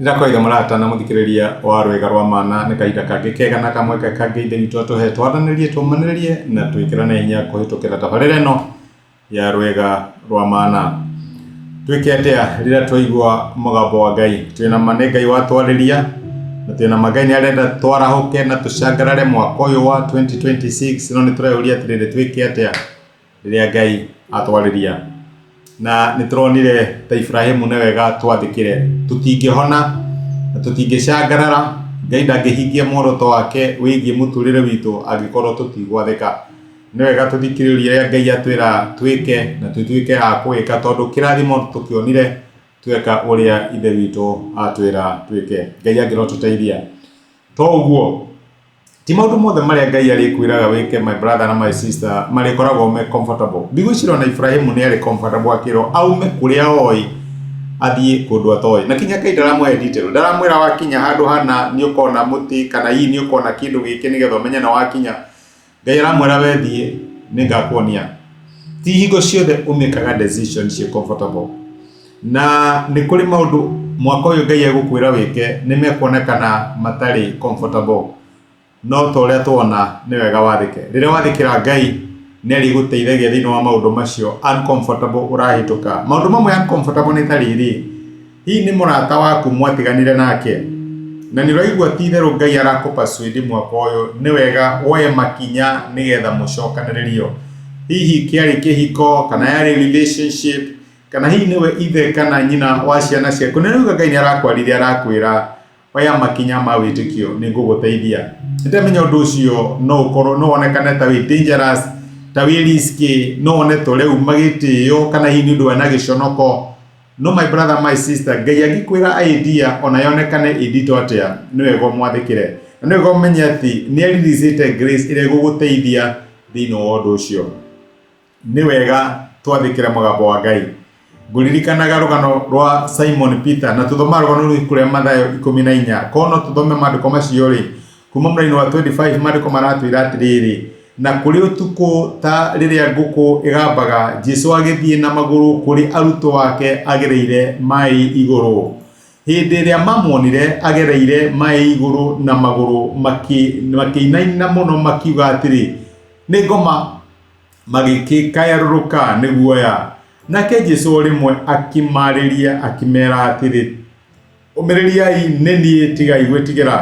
Nĩndakũgeithia mũrata na mũthikĩrĩria wa Rwĩga rwa Mana, nĩ kahinda kangĩ kega na kamweke kangĩ Ithe witũ atũhe twaranĩrie, tũmanĩrĩrie na twĩkĩrane hinya kũhĩtũkĩra tabarĩra ĩno ya Rwĩga rwa Mana. Twĩke atĩa rĩrĩa twaigua mũgambo wa Ngai? Twĩna ma nĩ Ngai watwarĩria na twĩna ma Ngai nĩ arenda twarahũke na tũcangarare mwaka ũyũ wa 2026, no nĩ tũreyũria atĩrĩrĩ, twĩke atĩa rĩrĩa Ngai atwarĩria? Na nĩ tũronire ta Iburahĩmu nĩ wega twathĩkĩre, tũtingĩhona na tũtingĩcangarara, Ngai ndangĩhingia muoroto wake wĩgiĩ mũtũrĩre witũ angĩkorwo tũtigwathĩka. Nĩ wega tũthikĩrĩrie ũrĩa Ngai atwĩra twĩke na tũtuĩke a kũwĩka tondũ kĩrathimo tũkĩonire tweka ũrĩa Ithe witũ atwĩra twĩke. Ngai angĩrotũteithia. To ũguo, ti maũndũ mothe marĩa Ngai arĩkwĩraga wĩke my brother na my sister marĩkoragwo me comfortable. Ndigwĩciria ona Iburahĩmu nĩ arĩ comfortable akĩrwo aume kũrĩa oĩ athiĩ kũndũ atoĩ. Na kinya Ngai ndaramũhe detail, ndaramwĩra wakinya handũ hana nĩ ũkona mũtĩ kana hihi nĩ ũkona kĩndũ gĩkĩ nĩgetha ũmenye na wakinya. Ngai aramwĩra we thiĩ nĩ ngakuonia. Ti hingo ciothe ũmĩkaga decision ciĩ comfortable. Na nĩ kũrĩ maũndũ mwaka ũyũ Ngai egũkwĩra wĩke nĩ mekuonekana matarĩ comfortable. No ta ũrĩa tuona nĩ wega wathĩke. Rĩrĩa wathĩkĩra Ngai nĩ arĩgũteithagia thĩinĩ wa maũndũ macio uncomfortable ũrahĩtũka. Maũndũ mamwe uncomfortable nĩ ta rĩrĩ, hihi nĩ mũrata waku mwatiganire nake na nĩ ũraigua ti itherũ Ngai arakũ persuade mwaka ũyũ nĩ wega woe makinya nĩgetha mũcokanĩrĩrio. Hihi kĩarĩ kĩhiko kana yarĩ relationship kana hihi nĩwe ithe kana nyina wa ciana ciaku nĩ ũraigua Ngai nĩ arakwarĩria arakwĩra oya makinya ma wĩtĩkio nĩ ngũgũteithia. Nĩndamenya ũndũ ũcio no ũkorwo no wonekane ta wĩ dangerous ta wĩ risky no wone ta ũreuma gĩtĩo kana hihi nĩ ũndũ wĩna gĩconoko. No my brother my sister, Ngai angĩkwĩra idea ona yonekane ĩ nditũ atĩa, nĩ wega ũmwathĩkĩre. Na nĩ wega ũmenye atĩ nĩ a-release-ĩte grace ĩrĩa ĩgũgũteithia thĩinĩ wa ũndũ ũcio. Nĩ wega twathĩkĩre mũgambo wa Ngai. Ngũririkanaga rũgano rwa Simon Peter, na tũthomaga rũgano rũu ibuku rĩa Mathayo 14. Korwo no tũthome maandĩko macio rĩ, Kuma mũraini wa 25 maandĩko maratwĩra atĩrĩrĩ, na kũrĩ ũtukũ ta rĩrĩa ngũkũ ĩgambaga, Jesu agĩthiĩ na magũrũ kũrĩ arutwo ake agereire maĩ igũrũ. Hĩndĩ ĩrĩa mamuonire agereire maĩ igũrũ na magũrũ, makĩinaina mũno makiuga atĩrĩ, Nĩ ngoma! Magĩkĩkayarũrũka nĩ guoya. Nake Jesu o rĩmwe akĩmaarĩria akĩmeera atĩrĩ, Ũmĩrĩriai, nĩ niĩ, tigai gwĩtigĩra.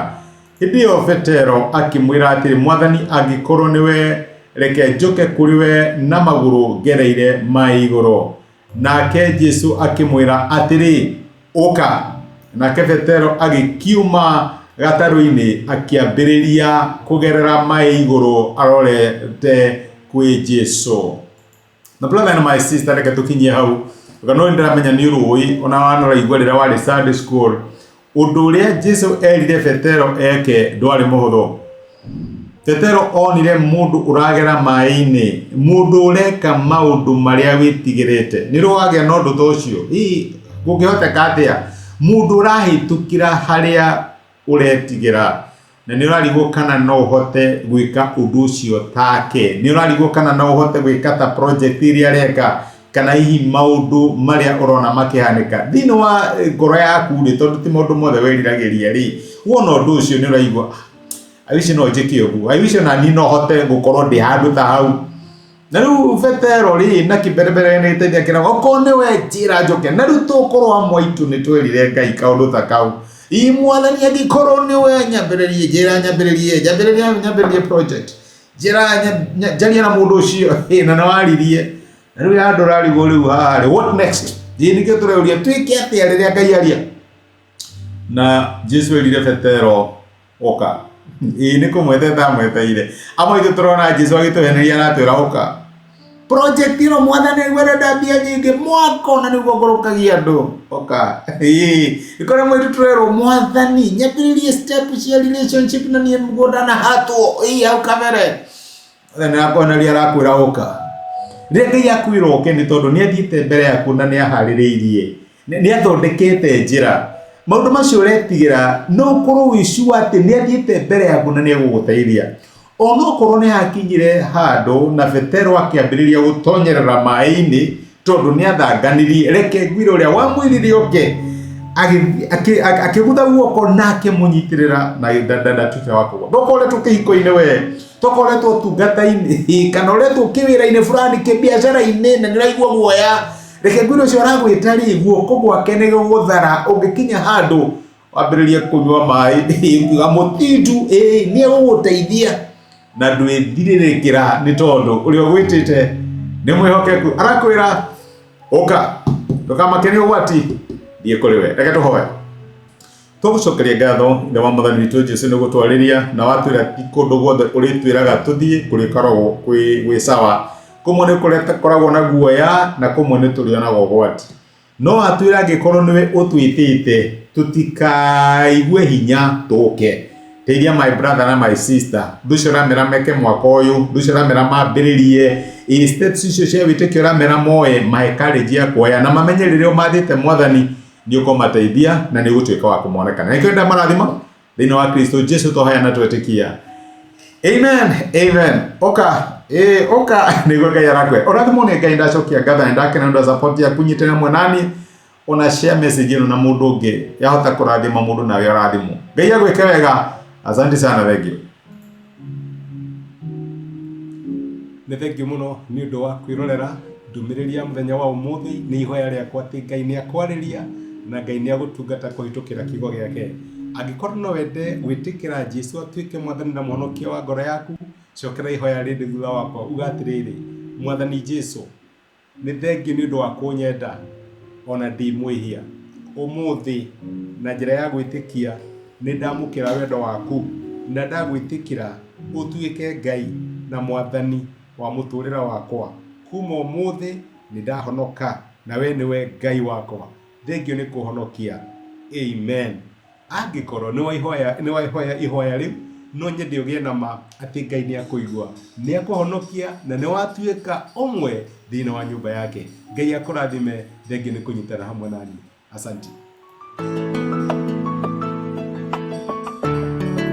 Hĩndĩ ĩyo Petero akĩmwĩra atĩrĩ, Mwathani, angĩkorũo nĩwe, reke njũke kũrĩ we na magũrũ ngereire maĩ igũrũ. Nake Jesu akĩmwĩra atĩrĩ, Ũka. Nake Petero agĩkiuma gatarũ-inĩ, akĩambĩrĩria kũgerera maĩ igũrũ arorete kwĩ Jesu. My brother and my sister, reke tũkinyie hau rũgano rũrũ ndĩramenya nĩ ũrũĩ ona wanaraigua rĩrĩa warĩ Sunday school. Ũndũ ũrĩa Jesu erire Petero eke ndwarĩ mũhũthũ. Petero onire mũndũ ũragera maĩ-inĩ, mũndũ ũreka maũndũ marĩa wĩtigĩrĩte. Nĩ rĩ wagĩa na ũndũ ta ũcio? Hihi kũngĩhoteka atĩa? Mũndũ ũrahĩtũkĩra harĩa ũretigĩra na nĩ ũrarigwo kana no ũhote gwĩka ũndũ ũcio take, nĩ ũrarigwo kana no ũhote gwĩka ta project iria areka kana hihi maũndũ marĩa ũrona makĩhanĩka thĩinĩ wa ngoro yaku rĩ, tondũ ti maũndũ mothe wĩriragĩria rĩ, wona ũndũ ũcio nĩ ũraigua I wish no njĩke ũguo, I wish ona niĩ no hote gũkorwo ndĩ handũ ta hau. Na rĩu Petero rĩ na kĩmberembere nĩ gĩteithia kĩrago okorwo nĩwe njĩra njoke. Na rĩu tũkorwo amwe aitũ nĩ twerire Ngai kaũndũ ta kau, ĩ Mwathani angĩkorwo nĩwe nyambĩrĩrie, njĩra nyambĩrĩrie, nyambĩrĩrie nyambĩrĩrie project, njĩra njarie na mũndũ ũcio, na nĩ waririe. Na rĩu handũ ũrarigwo rĩu haha rĩ, what next? Ĩ nĩkĩo tũreuria twĩke atĩa rĩrĩa Ngai aria? Na Jesu erire Petero ũka. Ĩĩ nĩ kũmwetete amweteire. Amwe aitũ tũrona Jesu agĩtũheneria aratwĩra ũka. Project ĩno mwathani arenda mbia nyingĩ mwaka ona nĩguo ngũrũkagia andũ. Ũka. Ĩĩ nĩ kũrĩ amwe aitũ tũrerwo mwathani nyambĩrĩrie step cia relationship na niĩ mũgũnda na hatwo. Ĩĩ hau kabere. Mwathani arakwoneria arakwĩra ũka. Rĩrĩa Ngai akwĩra ũke nĩ tondũ nĩ athiĩte mbere yaku na nĩ aharĩrĩirie, nĩ athondekete njĩra. Maũndũ macio ũretigĩra no ũkorwo wĩ sure atĩ nĩ athiĩte mbere yaku na nĩ egũgũteithia. Onokorwo nĩ hakinyire handũ na Petero akĩambĩrĩria gũtonyerera maĩ-inĩ tondũ nĩ athanganirie, reke ngwĩre ũrĩa wamwĩrire oke. Akĩgutha guoko na akĩmũnyitĩrĩra na ndatuĩkire wa kũgwa. Ndũkoretwo kĩhiko-inĩ we, tokoretwo ũtungata-inĩ kana ũretwo kĩwĩra-inĩ fulani kĩbiacara-inĩ na nĩ ũraigua guoya. Reke ngwĩre ũcio aragwĩta rĩ, guoko gwake nĩ gũgũthara ũngĩkinya handũ wambĩrĩrie kũnyua maĩ ũkiuga mũtindu ĩĩ nĩ egũgũteithia na ndwĩthirĩrĩkĩra nĩ tondũ ũrĩa ũgwĩtĩte nĩ mwĩhokeku arakwĩra ũka ndũkamake nĩ ũgwati thiĩ kũrĩ we. Reke tũhoe. Tũgũcokeria ngatho ithe wa mwathani witũ Jesu nĩ gũtwarĩria na watwĩra ti kũndũ guothe ũrĩtwĩraga tũthiĩ kũrĩkoragwo kwĩ sawa. Kũmwe nĩ kũrĩa na guoya na kũmwe nĩ tũrĩonaga ũgwati. No atwĩra angĩkorwo nĩwe ũtwĩtĩte tũtikaigue hinya tũke. Teithia my brother na my sister. Ũndũ ũcio ũramera meke mwaka ũyũ, ũndũ ũcio ũramera mambĩrĩrie, ĩ steps icio cia wĩtĩkio ũramera moe, mahe courage ya kuoya na mamenye rĩrĩa ũmathĩte mwathani nĩ ũkũmateithia na nĩ ũgũtuĩka wa kũmonekana. Nĩkĩo ndamarathima thĩinĩ wa Kristo Jesu twahoya na twetĩkia. Amen, amen. Oka, oka nĩguo Ngai arakwe. Ũrathimwo nĩ Ngai ndacokia ngatho na ndakena nĩ ũndũ wa support yaku nyitĩrĩra hamwe nani ona share message ĩno na mũndũ ũngĩ yahota kũrathima mũndũ nawe ũrathimwo. Ngai agwĩke wega. Asante sana, thank you. Nĩ thengiũ mũno nĩ ũndũ wa kwĩrorera ndũmĩrĩri ya mũthenya wa ũmũthĩ. Nĩ ihoya rĩakwa atĩ Ngai nĩ akwarĩria na Ngai nĩ agũtungata kũhĩtũkĩra kiugo gĩake. Angĩkorwo no wende gwĩtĩkĩra Jesu atuĩke mwathani na mũhonokia wa ngoro yaku, cokera ihoya rĩrĩ thutha wakwa uga atĩrĩrĩ, Mwathani Jesu, Nĩ thengiũ nĩ ũndũ wa kũnyenda o na ndĩ mwĩhia. Ũmũthĩ, na njĩra ya gwĩtĩkia, nĩ ndamũkĩra wendo waku na ndagwĩtĩkĩra ũtuĩke Ngai na Mwathani wa mũtũũrĩre wakwa. Kuuma ũmũthĩ nĩ ndahonoka na wee nĩwe Ngai wakwa. Thengiũ nĩ kũhonokia. Amen. Angĩkorwo nĩ waihoya ihoya rĩu, no nyende ũgĩe na ma atĩ Ngai nĩ akũigua, nĩ akũhonokia na nĩ watuĩka ũmwe thĩinĩ wa nyũmba yake. Ngai akũrathime, thengiũ nĩ kũnyitana hamwe naniĩ. Asanti.